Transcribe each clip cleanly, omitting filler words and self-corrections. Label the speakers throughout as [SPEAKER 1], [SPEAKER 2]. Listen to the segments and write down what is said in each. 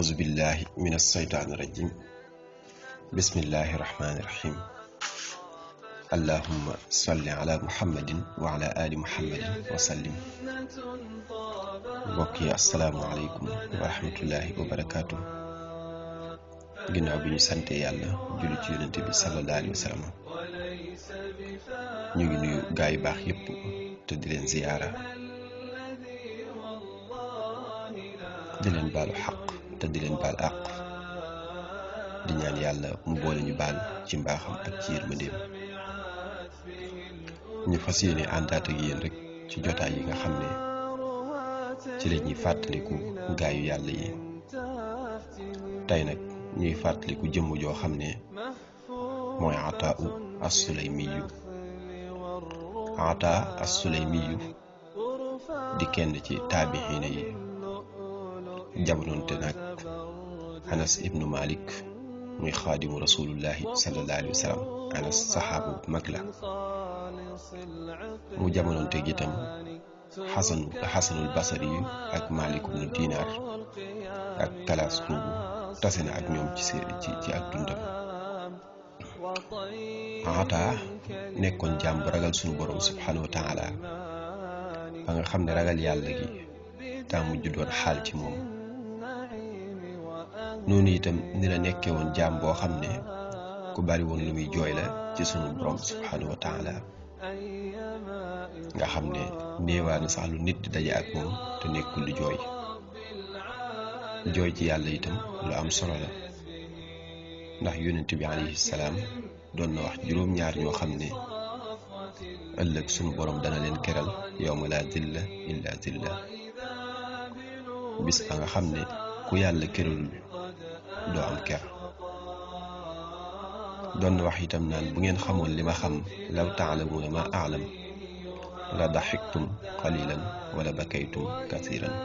[SPEAKER 1] أعوذ بالله من الشيطان الرجيم بسم الله الرحمن الرحيم اللهم صل على محمد وعلى آل محمد وسلم. mbokk yi asalaamaaleykum wa rahmatullahi wa barakaatu. ginnaaw bi ñu sante yàlla julli ci yonent bi sallallahu alayhi wa sallam ñu ngi nuyu gaa yu baax yépp te di leen ziyaara di leen baalu xaq te di leen baal àq di ñaan yàlla mu boole ñu baal ci mbaaxam ak ci yërmandeem. ñu fas yéene àndaat ak yéen rek ci jotaay yi nga xam ne ci la ñuy fàttaliku gaayu yàlla yi. tey nag ñuy fàttaliku jëmm joo xam ne mooy Ataa as-Sulaymiyu. Ataa as-Sulaymiyu di kenn ci taabixiina yi, jamonoonte nag Anas ibnu Malik muy xaadimu rasulullahi sallallahu alayhi wa sallam. Anas saxaabu bu mag la. mu jamonoonte gi itam xasanul basari yu ak Malik ibnu Dinaar ak Kalaas boobu tase na ak ñoom ci ak dundam. Ataa nekkoon jaam bu ragal sunu borom subhanahu wa taala ba nga xam ne ragal yàlla gi daa mujj doon xaal ci moom. noonu itam ni la nekkee woon jaam boo xam ne ku bari woon lu muy jooy la ci sunu borom subhanahu wa taala nga xam ne néewaana sax lu nit di daje ak moom te nekkul di jooy. jooy ci yàlla itam lu am solo la, ndax yonent bi alayhi salaam doon na wax juróom-ñaar ñoo xam ne ëllëg sunu borom dana leen keral yawma laa zilla illa zilla. bis ba nga xam ne ku yàlla keralul doo am ker. doon na wax itam naan bu ngeen xamoon li ma xam law taalamuuna ma aalam la daxiktum qalilan wala bakaytum kathiran.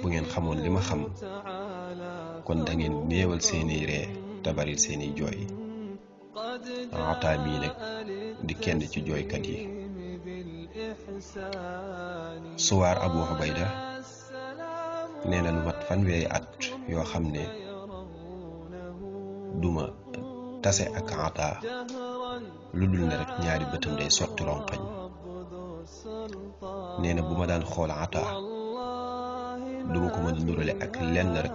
[SPEAKER 1] bu ngeen xamoon li ma xam kon da ngeen néewal seeni ree te baril seeni jooy. Ataa mii nag di kenn ci jooykat yi. Suwaar Abu Ubayda nee na lu mat fanweeri at yoo xam ne duma tase ak Ataa lu dul ne rek ñaari bëtam day sotti ronqañ. nee na bu ma daan xool Ataa duma ko mën a nurale ak lenn rek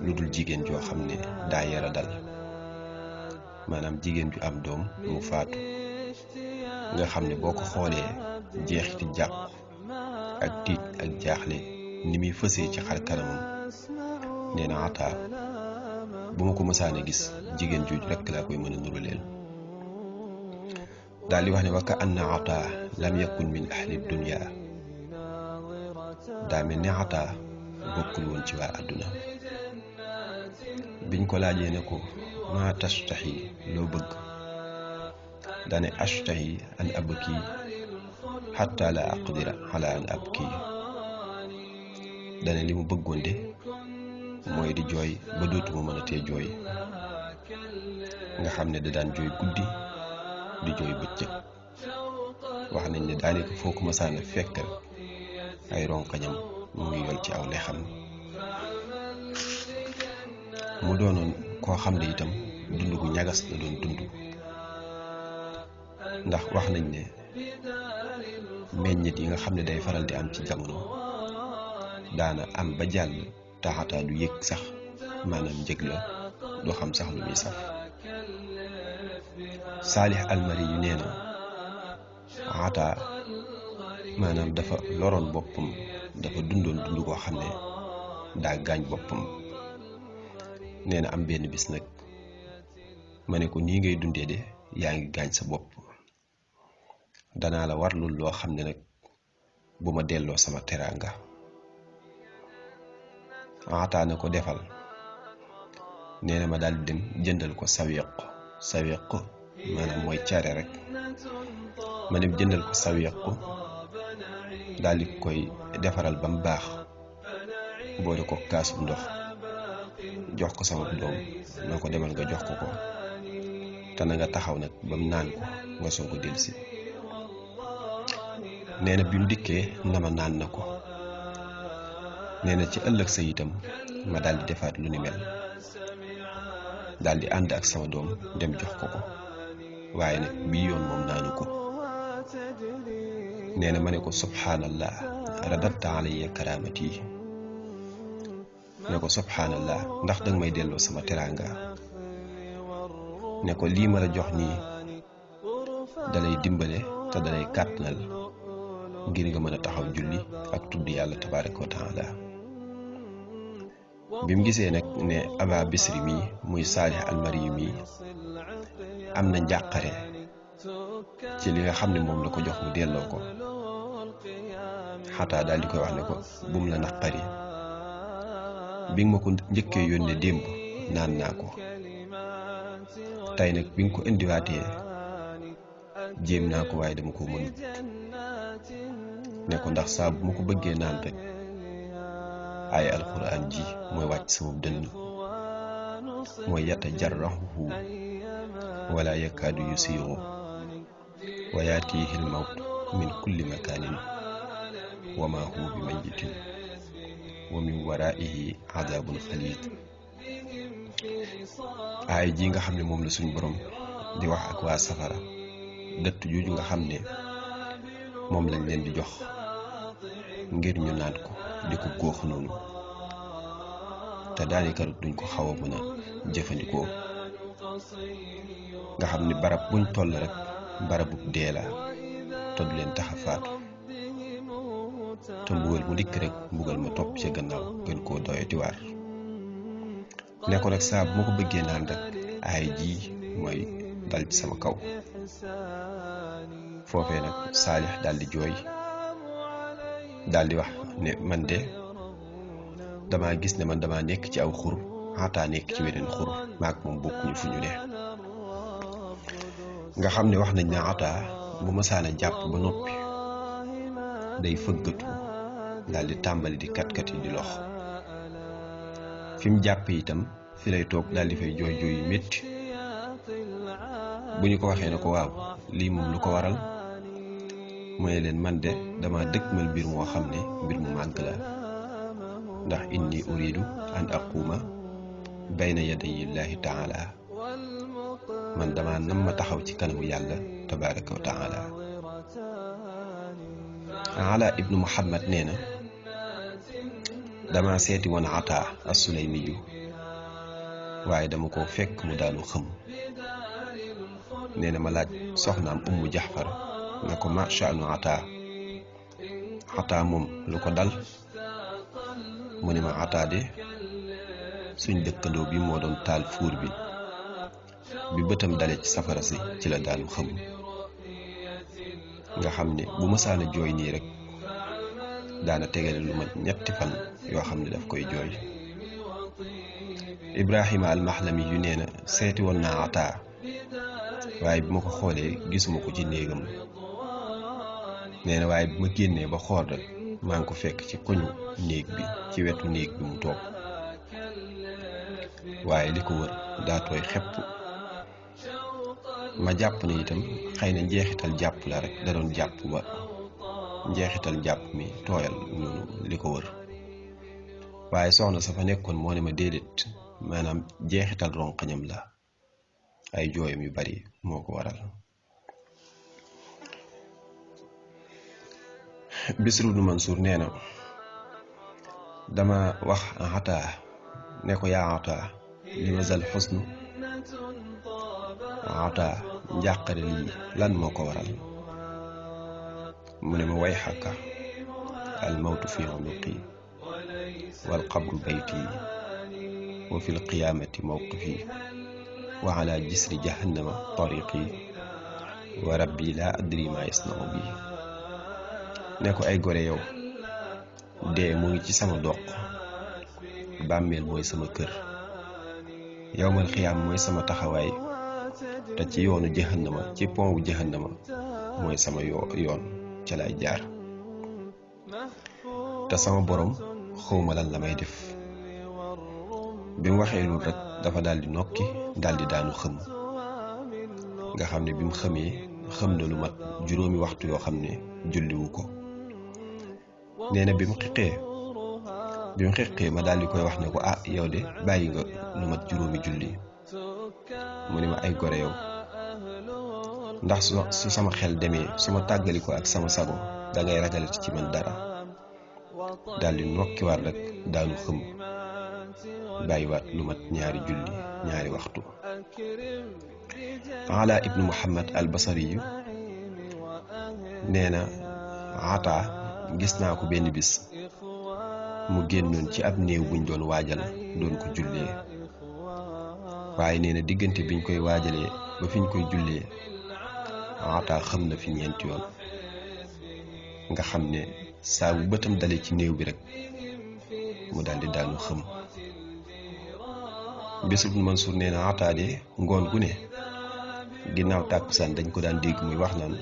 [SPEAKER 1] lu dul jigéen joo xam ne daa yara dal, maanaam jigéen ju am doom mu faatu nga xam ne boo ko xoolee jeexiti jàpp ak tiit ak jaaxle ni muy fësee ci xar kanamam. nee na Ataa bu ma ko mësaane gis jigéen jooju rekk laa koy mën a nuraleel. daal di wax ne wa ka anna Ataa lam yakun min ahli dunya. daa mel ne Ataa bokkul woon ci waa àdduna. biñ ko laajee ne ko maa tashtahi loo bëgg, dane ashtahi an abki hatta la aqdira ala an abki. dane li mu bëggoon de mooy di jooy ba dootuma mën a tee jooy. nga xam ne da daan jooy guddi di jooy bëccëg. wax nañ ne daanaka foo ko masaan a fekk ay ronkañam mu ngi yol ci aw lexam. mu doonoon koo xam ne itam dund gu ñagas la doon dund, ndax wax nañ ne meññit yi nga xam ne day faral di am ci jamono daana am ba jàll taxataa du yëg sax, maanaam njëg la du xam sax lu muy saf. Saalix Almari yu nee na Ataa maanaam dafa loroon boppam, dafa dundoon dund koo xam ne daa gaañ boppam. nee na am benn bis nag ma ne ko nii ngay dundee de yaa ngi gaañ sa bopp, danaa la warlul loo xam ne nag bu ma delloo sama teraanga. Ataa na ko defal. nee na ma daal di dem jëndal ko sawiq maanaam mooy care rek. ma dem jëndal ko sawiq daal di koy defaral ba mu baax, boole ko kaasu ndox jox ko sama doom na ko demal nga jox ko te na nga taxaw nag ba mu naan ko nga soo ko dellusi. nee na bi mu dikkee nama naan na ko. nee na ci ëllëg sa itam ma daldi defaat lu ni mel, daldi ànd ak sama doom dem jox ko ko, waaye nag bii yoon moom naanu ko. nee na ma ne ko subhanallah, radabta alayya karamati. ne ko subhanallah, ndax danga may delloo sama teraanga. ne ko lii ma la jox nii dalay dimbale te dalay kàttanal ngir nga mën a taxaw julli ak tudd yàlla tabaraka wa taala. bi mu gisee nag ne Aba Bisri mi muy Saalih Almari mi am na njàqare ci li nga xam ne moom la ko jox mu delloo ko, xataa daal di koy wax ne ko bum la naqari, bi nga ma ko njëkkee yónnee démb naan naa ko, tey nag bi nga ko indiwaatee jéem naa ko waaye dama ko mënut. ne ko ndax saa bu ma ko bëggee naan rek ay alquran ji mooy wàcc sama dënn, mooy yatajarrahu wala yakaadu yusiiru wa yaatihi almawt min kulli makaanin wa ma huwa bi mayyitin wa min waraihi adabun xaliid. ay ji nga xam ne moom la suñu borom di wax ak waa safara, dëtt jooju nga xam ne moom lañ leen di jox ngir ñu naan ko di ko góox noonu, te daanaka duñ ko xaw a mën a jëfandikoo, nga xam ne barab buñ toll rek barabu dee la te du leen tax a faatu, te mbugal mu dikk rek mbugal ma topp ca gannaaw gën koo doyati waar. ne ko nag saa bu ma ko bëggee naan rek ay ji mooy dal ci sama kaw. foofee nag Saalix daldi jooy, daldi wax ne man de dama gis ne man dama nekk ci aw xur, xataa nekk ci weneen xur, maak moom bokkuñu fu ñu ne. nga xam ne wax nañ ne Ataa bu mësaana jàpp ba noppi day fëggatu daldi tàmbali di kat-kat yi di lox. fi mu jàpp itam fi lay toog daldi fay jooy jooy yu métti. bu ñu ko waxee ne ko waaw lii moom lu ko waral, mu ne leen man de dama dëkkmal mbir moo xam ne mbir mu màgg la, ndax inni uridu an aquma bayna yadayillahi taala, man dama nam ma taxaw ci kanamu yàlla tabaraka wa taala. Ala ibnu Muhammad nee na dama seeti woon Ataa as-Sulaymiyu, waaye dama ko fekk mu daanu xëm. nee na ma laaj soxnaam Ummu Jaxfar ne ko ma sha'nu Ataa moom lu ko dal. mu ne ma Ataa de suñ dëkkandoo bi moo doon taal fuur bi bëtam dale ci safara si ci la daanu xëm. nga xam ne bu mësaana jooy nii rek daana tegale lu mat ñetti fan yoo xam ne daf koy jooy. Ibrahima al-Mahlami yu nee na seeti woon naa Ataa, waaye bi ma ko xoolee gisuma ko ci néegam. nee na waaye bi ma génnee ba xool rek maa ngi ko fekk ci koñu néeg bi, ci wetu néeg bi mu toog, waaye li ko wër daa tooy xepp. ma jàpp ne itam xëy na njeexital jàpp la rek, da doon jàpp ba njeexital jàpp mi tooyal noonu li ko wër. waaye soxna sa fa nekkoon moo ne ma déedéet, maanaam jeexital ronqañam la, ay jooyam yu bari moo ko waral. Bisru ibnu Mansuur nee na dama wax Ataa ne ko yaa Ataa li ma zal xusnu, Ataa njàqare lii lan moo ko waral. mu ne ma way xakka al mawtu fi unuqi wal qabru bayti wa fi lqiyaamati mawqifi wa ala jisri jahannama tariqi wa rabbi laa adri ma yasnau bi. ne ko ay gore yow, dee mu ngi ci sama doq, bàmmeel mooy sama kër, yawmal xiyaam mooy sama taxawaay, te ci yoonu jahannama, ci pont wu jahannama mooy sama yoon ca lay jaar, te sama borom xawma lan la may def. bi mu waxee loolu rek dafa daldi nokki, daldi daanu xëm. nga xam ne bi mu xëmee xëm na lu mat juróomi waxtu yoo xam ne julliwu ko. nee na bi mu xiqee bi mu xeqee ma daal di koy wax ne ko ah yow de bàyyi nga lu mat juróomi julli. mu ne ma ay gore yow, ndax su sama xel demee su ma tàggali ko ak sama sago dangay ragalati ci man dara. daal di nokkiwaat rek daanu xëm bàyyiwaat lu mat ñaari julli ñaari waxtu. Ala ibnu Muhammad al Basri yu nee na Ata gis naa ko benn bis mu génnoon ci ab néew buñ doon waajal doon ko jullee, waaye nee na diggante biñ koy waajalee ba fiñ koy jullee Ata xam na fi ñeenti yoon, nga xam ne saa bu bëtam dale ci néew bi rek mu daldi daanu xëm. Bés Ibnu Mansuur nee na Ata de ngoon gu ne ginnaaw tàkkusaan dañ ko daan dégg muy wax naan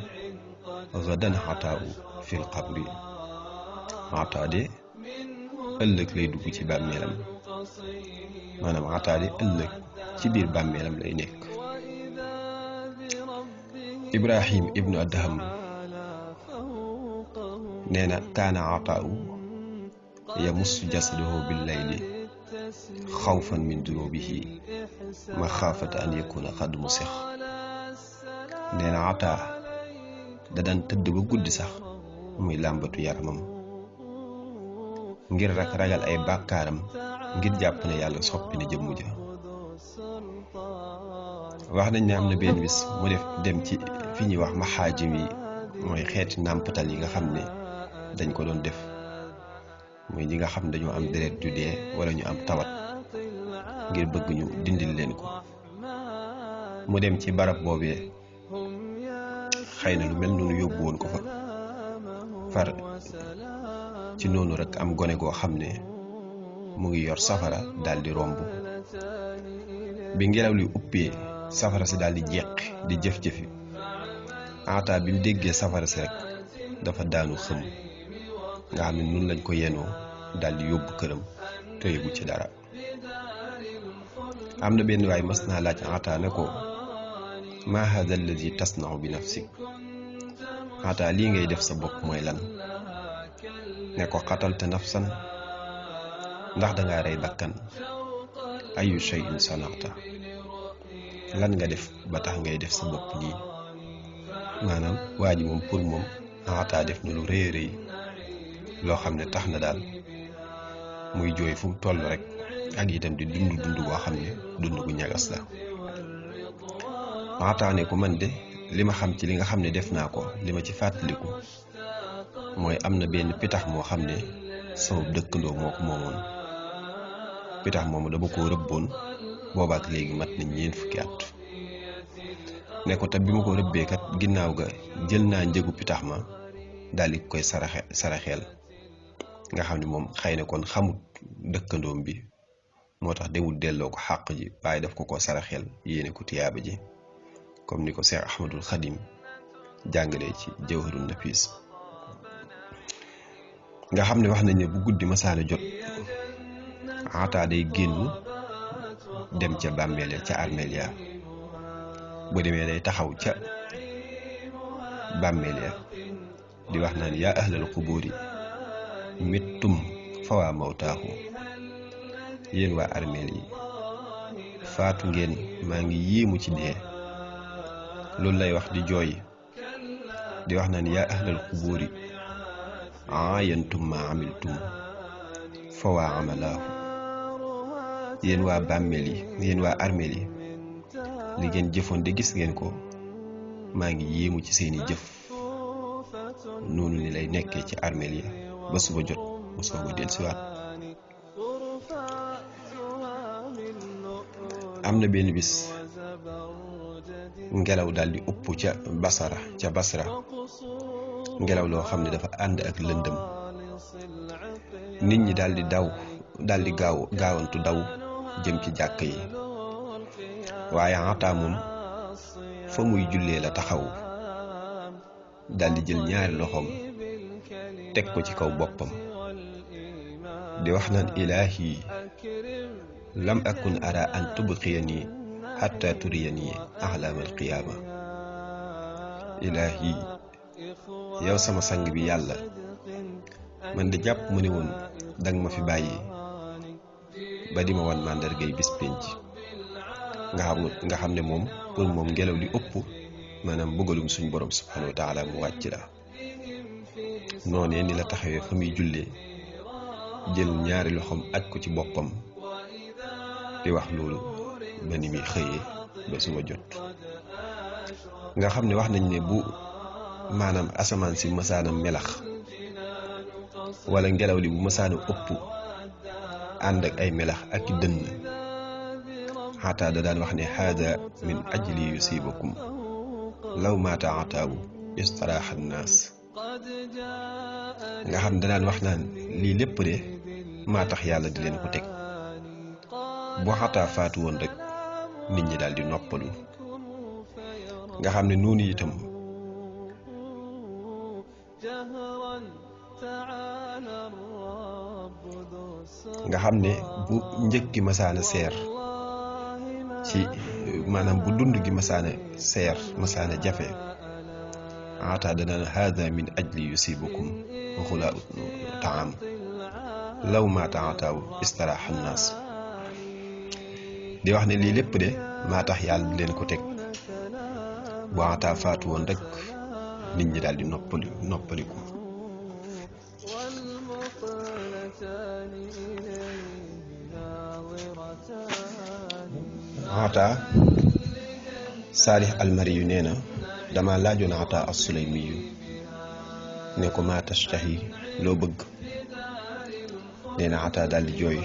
[SPEAKER 1] gadan Ataa'u fil qabri. Ata de ëllëg lay dugg ci bàmmeelam, maanaam Ata de ëllëg ci biir bàmmeelam lay nekk. Ibrahim ibnu Adham nee na kaana Ataa'u yamussu jasadahu bil layli xawfan min dunuubihi maxaafata an yakuna qad musix. nee na Ata da daan tëdd ba guddi sax muy làmbatu yaramam ngir rek ragal ay bàkkaaram, ngir jàpp ne yàlla soppi na jëmm ja. wax nañ ne am na benn bis mu dem ci fi ñuy wax maxaajim yi, mooy xeeti nàmpatal yi nga xam ne dañ ko doon def, muy ñi nga xam ne dañoo am deret ju dee wala ñu am tawat, ngir bëgg ñu dindil leen ko. mu dem ci barab boobee, xëy na lu mel noonu yóbbu woon ko fa, far ci noonu rek am gone goo xam ne mu ngi yor safara daal di romb. bi ngelaw li uppee safara si daal di jeq di jëf-jëfi. Ata bi mu déggee safara si rek dafa daanu xëm, nga xam ne nun lañ ko yenoo daal di yóbbu këram te yëgu ci dara. am na benn waay mas naa laaj Ata ne ko ma hada alladi tasnau bi nafsik. Ata lii ngay def sa bopp mooy lan? ne ko qatalta nafsan, ndax dangaa rey bakkan. ayu shay'in sanata, lan nga def ba tax ngay def sa bopp lii. maanaam waa ji moom pour moom Ata def na lu rëy a rëy loo xam ne tax na daal muy jooy fu mu toll rek, ak itam di dund boo xam ne dund gu ñagas la. Ata ne ko man de li ma xam ci li nga xam ne def naa ko, li ma ci fàttaliku mooy am na benn pitax moo xam ne sama dëkkandoo moo ko moomoon. pitax moomu dama ko rëbboon boobaak léegi mat na 4 fukki at. ne ko te bi ma ko rëbbee kat ginnaaw ga jël naa njëgu pitax ma daal di koy saraxeel, nga xam ne moom xëy na kon xamut dëkkandoom bi, moo tax demul delloo ko xàq ji, waaye daf ko saraxeel yéene ko tiyaaba ji, comme ni ko Cheikh Ahmadul Xadim jàngalee ci Jawharun Nafis. nga xam ne wax nañ ne bu guddi masaana jot Ata day génn dem ca bàmmeel ya, ca armeel ya. bu demee day taxaw ca bàmmeel ya di wax naan yaa ahlal quburi mittum fawaa mawtaahu. yéen waa armeel yi faatu ngeen, maa ngi yéemu ci dee. loolu lay wax di jooy, di wax naan yaa ahlal quburi aayantum ma amiltum fawaa amalaahu. yéen waa bàmmeel yi, yéen waa armeel yi, li ngeen jëfoon de gis ngeen ko, maa ngi yéemu ci seeni jëf. noonu ni lay nekkee ci armeel yi ba suba jot mu soog a dellusiwaat. am na benn bis ngelaw daal di upp ca Basra, ngelaw loo xam ne dafa ànd ak lëndëm. nit ñi daal di gaawantu daw jëm ci jàkk yi, waaye Ata moom fa muy jullee la taxaw daal di jël ñaari loxoom teg ko ci kaw boppam di wax naan ilaahi lam akun ara an tubqiyani hatta turiyani ahlaamal qiyaama. ilaahi yow sama sang bi yàlla, man de jàpp mu ne woon danga ma fi bàyyi ba di ma wan màndargay bis penc nga xam ne moom pour moom ngelaw li ëpp maanaam bëggalum suñ borom subhanahu wa taala mu wàcc la noonee ni la taxawee fa muy jullee jël ñaari loxoom aj ko ci boppam di wax loolu ba ni muy xëyee ba suba jot nga xam ne wax nañ ne bu maanaam asamaan si masaana melax wala ngelaw li bu masaana ëpp ànd ak ay melax ak i dënn xataa da daan wax ne haada min ajli yusibakum law maata ataawu istaraaxa naas nga xam ne da daan wax naan lii lépp de maa tax yàlla di leen ko teg bu xataa faatu woon rek nit ñi daal di noppalu nga xam ne noonu itam nga xam ne bu njëg gi masaana seer ci maanaam bu dund gi masaana jafe ata danaan hada min ajli yusibukum xulaa taam law maata ataaw istaraaxa naas di wax ne lii lépp de maa tax yàlla di leen ko teg bu ata faatu woon rek nit ñi daal di noppaliku ata Saalih Almari yu nee na dama laajoon ata as-Sulaymi yu ne ko maa tashtahi loo bëgg nee na ata daal di jooy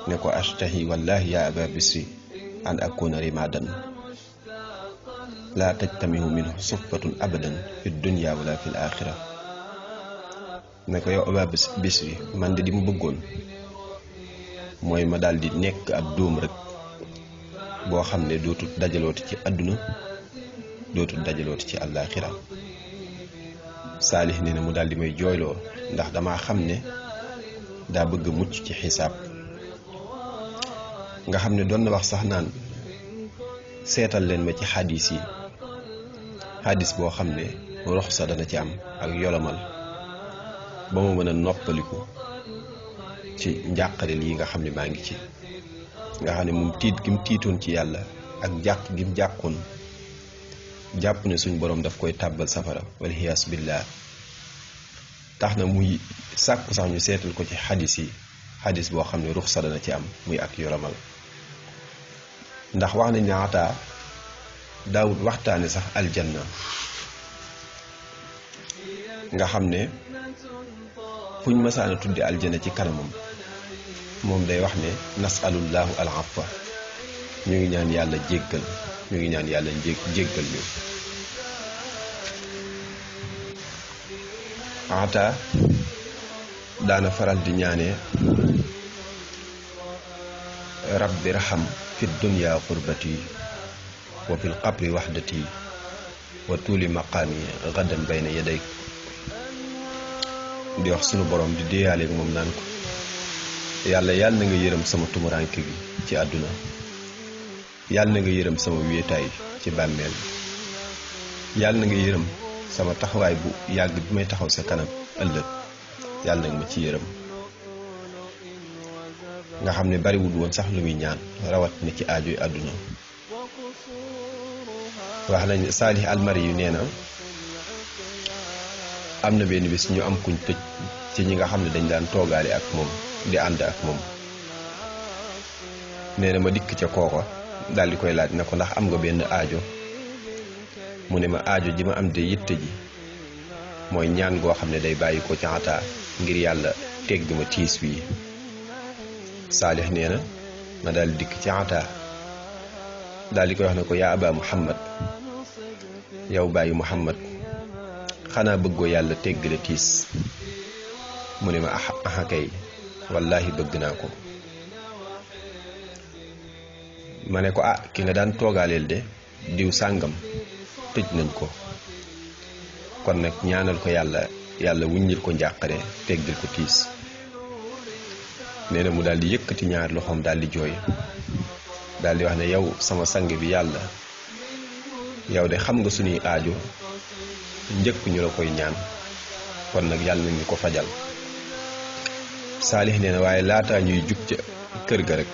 [SPEAKER 1] ne ko ashtahi wallahi ya aba bisri an akuna rimadan la tajtamihu minhu suffatun abadan fi dunya wala fi al-axira ne ko yow aba bisri man de di mu bëggoon mooy ma daal di nekk ab dóom rek boo xam ne dootul dajalooti ci àdduna dootul dajalooti ci àllaaxira Saalih nee na mu daal di may jooyloo ndax damaa xam ne daa bëgg mucc ci xisaab nga xam ne doon na wax sax naan seetal leen ma ci xadis yi xadis boo xam ne roxsa dana ci am ak yolomal ba ma mën a noppaliku ci njàqare lii nga xam ne maa ngi ci nga xam ne moom tiit gi mu tiitoon ci yàlla ak jàq gi mu jàqoon jàpp ne suñ borom daf koy tàbbal safara wal xiyaas billah tax na muy sàkku sax ñu seetal ko ci xadis yi xadis boo xam ne ruxsa dana ci am muy ak yolomal ndax wax nañ ne ata daawut waxtaane sax aljanna nga xam ne fuñ masaana tudde aljanna ci kanamam moom day wax ne nasalullahu al afwa ñu ngi ñaan yàlla jéggal ñu ngi ñaan yàlla jéggal ñu ata daana faral di ñaane rabbi raham fi dunya qurbati wa fil qabri wahdati wa tuuli maqaami gadan bayna yaday di wax sunu borom di déyaaleeg moom naan ko yàlla na nga yërëm sama tumuranke gi ci àdduna yàlla na nga yërëm sama wéetaay ci bàmmeel yàlla na nga yërëm sama taxawaay bu yàgg bi may taxaw sa kanam ëllëg yàlla na nga ma ci yërëm nga xam ne bariwul woon sax lu muy ñaan rawat na ci aajoy àdduna wax nañ Saalih Almari yu nee na am na benn bis ñu am kuñ tëj ci ñi nga xam ne dañ daan toogaale ak moom di ànd ak moom nee na ma dikk ca kooko daal di koy laaj na ko ndax am nga benn aajo mu ne ma aajo ji ma am de yitte ji mooy ñaan goo xam ne day bàyyi ko ci ata ngir yàlla tegg ma tiis wii Saalih nee na ma daal di dikk ci ata daal di koy wax ne ko yaa aba muhammad yow bàyyi muhammad xanaa bëggoo yàlla tegg la tiis mu ne ma aha kay wallahi bëgg naa ko ma ne ko ki nga daan toogaaleel de diw sàngam tëj nañ ko kon nag ñaanal ko yàlla wuññil ko njàqare teggal ko tiis nee na mu daal di yëkkati ñaar loxoom daal di jooy daal di wax ne yow sama sang bi yàlla yow de xam nga suñuy aajo njëkk ñu la koy ñaan kon nag yàlla nañu ko fajal Saalix nee na waaye laataa ñuy jug ca kër ga rek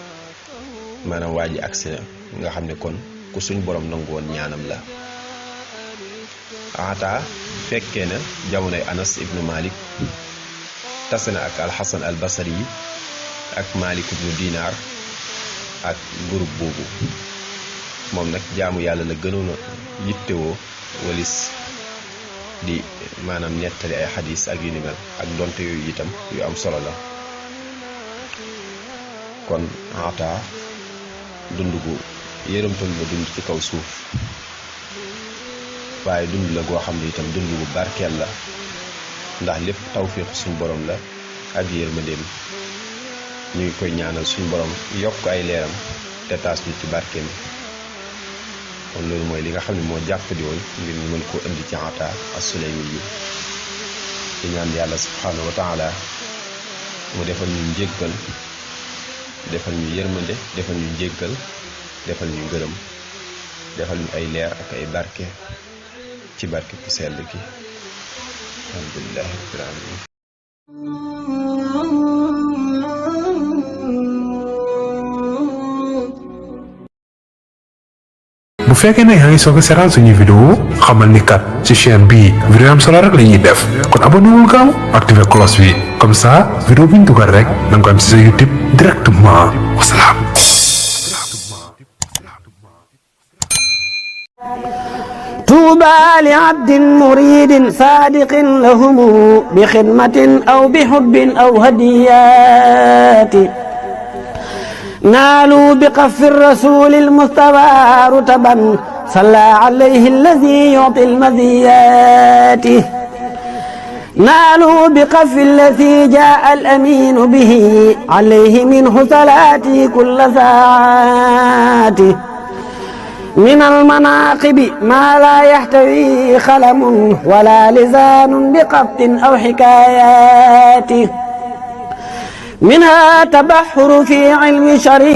[SPEAKER 1] maanaam waa ji agsi na nga xam ne kon ku suñ borom nangu woon ñaanam la. Ata fekkee na jamonoy Anas ibnu Malik tase na ak alxasan al basari yi ak Malik ibnu Dinar ak groupe boobu. moom nag jaamu yàlla la gënoon a yittewoo walis di maanaam nettali ay xadis ak yu ni mel ak donte yooyu itam yu am solo la. kon Ata dund gu yërëmtal la dund ci kaw suuf waaye dund la goo xam ne itam dund gu barkeel la ndax lépp tawfiixu suñ borom la ak yërmandeem. ñu ngi koy ñaanal suñ borom yokk ay leeram te taas ñu ci barkeem. kon loolu mooy li nga xam ne moo jàppandi woon ngir ñu mën koo indi ci Ata as-Sulaymi yi di ñaan yàlla subhaanahu wa taala mu defal ñu njéggal defal ñu yërmande defal ñu njéggal defal ñu ngërëm defal ñu ay leer ak ay barke ci barke ku sell ki alhamdulillahi rabbil alamin.
[SPEAKER 2] bu fekkee ne yaa ngi soog a seetaan suñu vidéo xamal ni kat ci chaîne bii vidéo am solo rek la ñuy def kon abonné wul gaaw activé cloche bi comme ça vidéo bu ñu dugal rek da nga ko am ci sa YouTube directement wasalaam.
[SPEAKER 3] طوبى لعبد مريد صادق لهم بخدمة أو بحب أو هديات نالوا بقف الرسول المصطفى رتبا صلى عليه الذي يعطي المزيات نالوا بقف الذي جاء الأمين به عليه منه صلاتي كل ساعات من المناقب ما لا يحتوي خلم ولا لسان بقبط أو حكايات منها تبحر في علم شريع